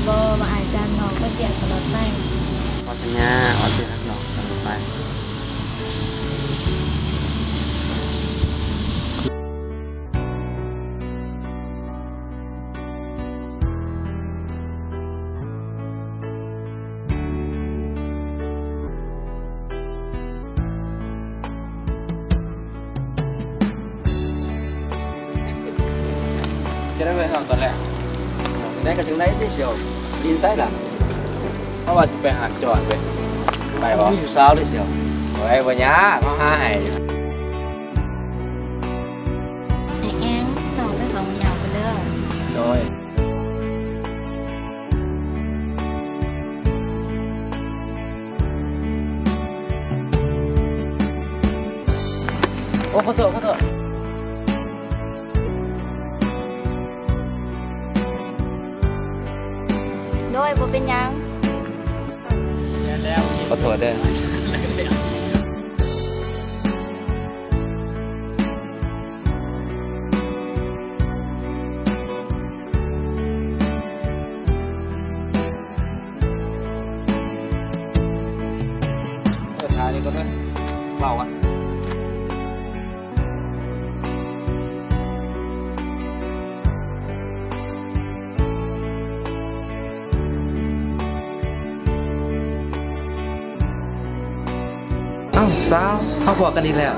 ບໍ່ວ່າອາຍຈະນອກ ກໍຈຽກຕະຫຼອດໄປ. ຂໍສັນຍາວ່າຊິຮັກນອກຕະຫຼອດໄປ. ຈະໄດ້ໄປຫາຕອນແລກ ໄດ້ກໍຈັ່ງໄດ້ຕິ ສ່ຽວ. ໄປຢູ່ໃສລະ? ເຮົາວ່າຊິໄປຫາຈອນເວີຍ ໄປບໍ່? ມີຜູ້ສາວເດ້ສ່ຽວ. ໂອ້ຍ ບໍ່ຍາກ ເຮົາຫາໃຫ້. ໄອ້ແອງ ເຈົ້າໄປເຂົ້າຫ້ອງນ້ຳກ່ອນເດີ. ໂດຍ. ໂອ້ ຂໍໂທດ ຂໍໂທດ. ໂດຍ ບໍ່ເປັນຫຍັງ. ຂໍໂທດເດີ. ເອີ ຖ້ານີ້ກ່ອນເດີ ເວົ້າວ່າ. ເອົ້າ ສາວ ເຮົາພໍ້ກັນອີກແລ້ວ.